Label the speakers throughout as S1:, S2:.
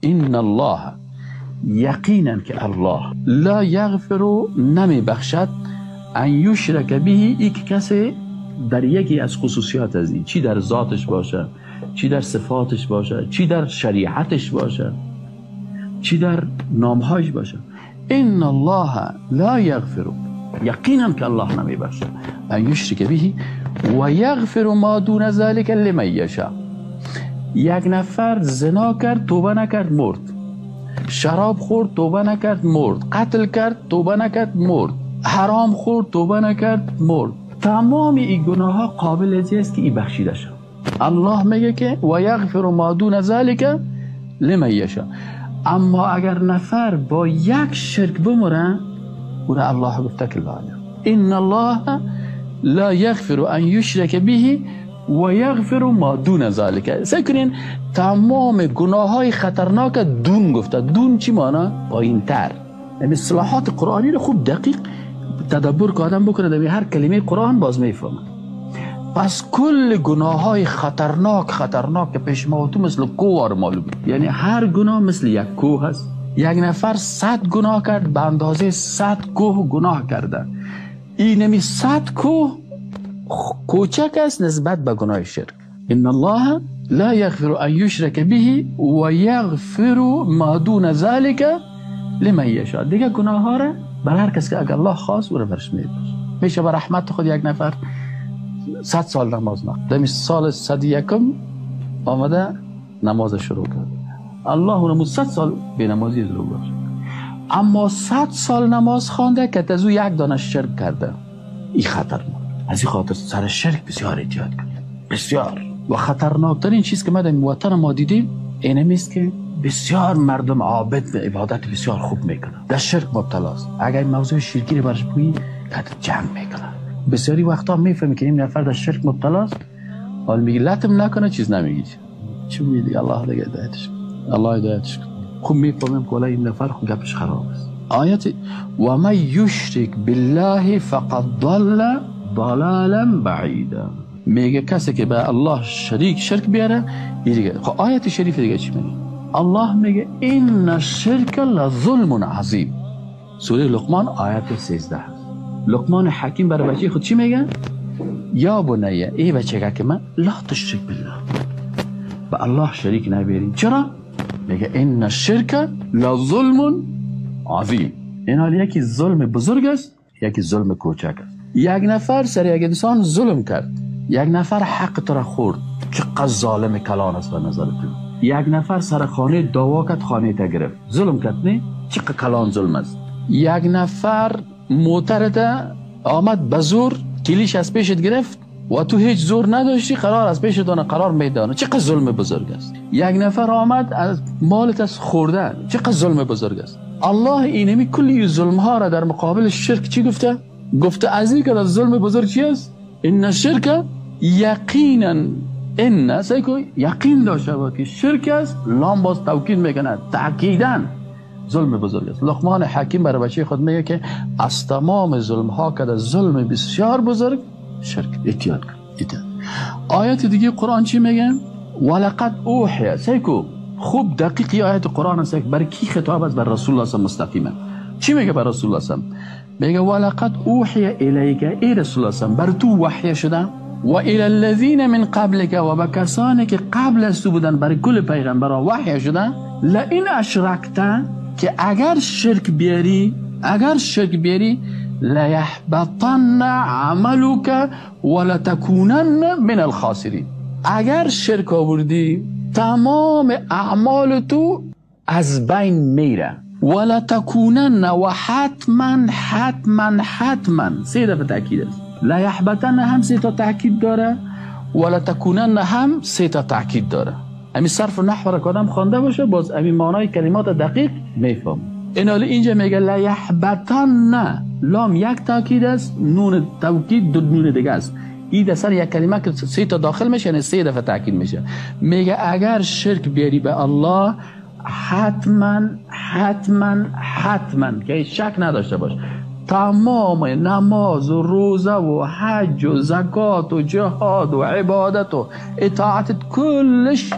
S1: ان الله، یقینا که الله، لا یغفر نمی بخشد، ان یشرک به، ای که کسی در یکی از خصوصیات از این، چی در ذاتش باشه، چی در صفاتش باشه، چی در شریعتش باشه، چی در نامهایش باشه. ان الله لا یغفر، یقینا که الله نمی بخشد، ان یشرک به و یغفر ما دون ذلك لمن یشاء. یک نفر زنا کرد توبه نکرد مرد، شراب خورد توبه نکرد مرد، قتل کرد توبه نکرد مرد، حرام خورد توبه نکرد مرد. تمام این گناه ها قابل است که این بخشیده شد. الله میگه که و یغفر ما دون ذلك لمن یشاء. اما اگر نفر با یک شرک بمره، او را الله گفته که لا، ان الله لا یغفر ان یشرک به و یغفر ما دون ذلك. سعی کنین تمام گناه های خطرناک دون گفته. دون چی مانا؟ پایین تر. یعنی اصطلاحات قرآنی رو خوب دقیق تدبر که آدم بکنه در هر کلمه قرآن باز میفهمه. پس کل گناه های خطرناک خطرناک که پیش ما و تو مثل کوه معلوم، یعنی هر گناه مثل یک کوه هست. یک نفر 100 گناه کرد، به اندازه 100 کوه گناه کرده. اینمی 100 کوه کوچک است نسبت به گناه شرک. ان الله لا یغفر ان یشرک به و یغفر ما دون ذلك لمن یشاء. دیگه گناه ها را بر هر کس که اگر الله خواست او را برش میبخشه. میشه به رحمت خود یک نفر 100 سال نماز نخواند، در سال 101 آمده نماز شروع کرد، الله اونمو 100 سال به نمازی رو باشه. اما 100 سال نماز خوانده که از او یک دانه شرک کرده، این خطرناک. از این خاطر سر شرک بسیار احتیاط کنید، بسیار. و خطرناکترین چیز که ما در وطن ما دیدیم اینم است که بسیار مردم عابد و عبادت بسیار خوب میکنن، در شرک مبتلا است. اگر موضوع شرکی رو برش بگویی کت جنگ میکنن. بسیاری وقتا میفهمی که این نفر در شرک مبتلا است، حال میگی لطم نکنه چیز نمیگی، چی میگی؟ الله دیگه هدایتش، الله هدایتش. خوب میفهمیم که این نفر خوب گپش خراب است. آیت و من یشرک بالله فقد ضل ضلالا بعیدا، میگه کسی که به الله شریک شرک بیاره دیگه. خب آیت شریف دیگه چی میگه؟ الله میگه ان الشرک لظلم عظیم. سوره لقمان آیت 13. لقمان حکیم برای بچه خود چی میگه؟ یا بنیه، ای بچه که من، لا تشرک بالله، به الله شریک نبیرین. چرا؟ میگه ان الشرک لظلم عظیم. این حال یکی ظلم بزرگ است، یکی ظلم کوچک است. یک نفر سر یک انسان ظلم کرد، یک نفر حق تو را خورد، چقدر ظالم کلان است به نظر تو. یک نفر سر خانه دعوا کرد، خانه تا گرفت، ظلم کرد، نه؟ چقدر کلان ظلم است. یک نفر موترت آمد به زور کلیش از پیشت گرفت و تو هیچ زور نداشتی، قرار از پیش دانه قرار میدانه، چقدر ظلم بزرگ است. یک نفر آمد از مالت از خورده، چقدر ظلم بزرگ است. الله اینمی کلی ظلم ها را در مقابل شرک چی گفته؟ گفته از این که از ظلم بزرگ چی است؟ ان الشرک یقینا، ان سیکو یقین داشته باش که شرک است، لام باز توکید میکنه، تاکیداً ظلم بزرگ است. لقمان حکیم برای بچه خود میگه که از تمام ظلم ها که در ظلم بسیار بزرگ شرک، احتیاط کن. آیت دیگه قرآن چی میگه؟ ولقد اوحی، سیکو خوب دقیقی آیت قرآن است، برای کی خطاب است؟ بر رسول الله مستقیما. چی میگه بر رسول الله؟ میگه ولقد اوحی الیک، ای رسول الله بر تو وحی شده، و الی الذین من قبلک، و به کسانی که قبل از تو بودن، برای کل پیغمبران وحی شده، لئن اشرکت، که اگر شرک بیاری، اگر شرک بیاری، لیحبطن عملک ولتکونن من الخاسرین. اگر شرک آوردی تمام اعمال تو از بین میره، ولتکونن، و حتما حتما حتما، سه دفعه تاکید است. لیحبطن هم سه تا تاکید داره، ولتکونن هم سه تا تاکید داره. امی صرف و نحو را که آدم خوانده باشه باز امی معنای کلمات دقیق میفهم. این حالی اینجا میگه لیحبطن، لام یک تاکید است، نون توکید دو نون دیگه است. این در سر یک کلمه که سه تا داخل میشه، یعنی سه دفعه تاکید میشه. میگه اگر شرک بیاری به الله حتما حتما حتما، که شک نداشته باش، تمام نماز و روزه و حج و زکات و جهاد و عبادت و اطاعت کلش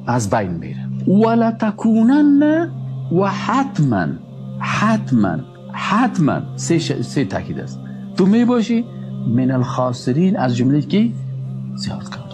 S1: از بین میره. ولا تکونن و حتما حتما حتما، سه تاکید است، تو می باشی من الخاسرین، از جمله کی؟ زیاد کار.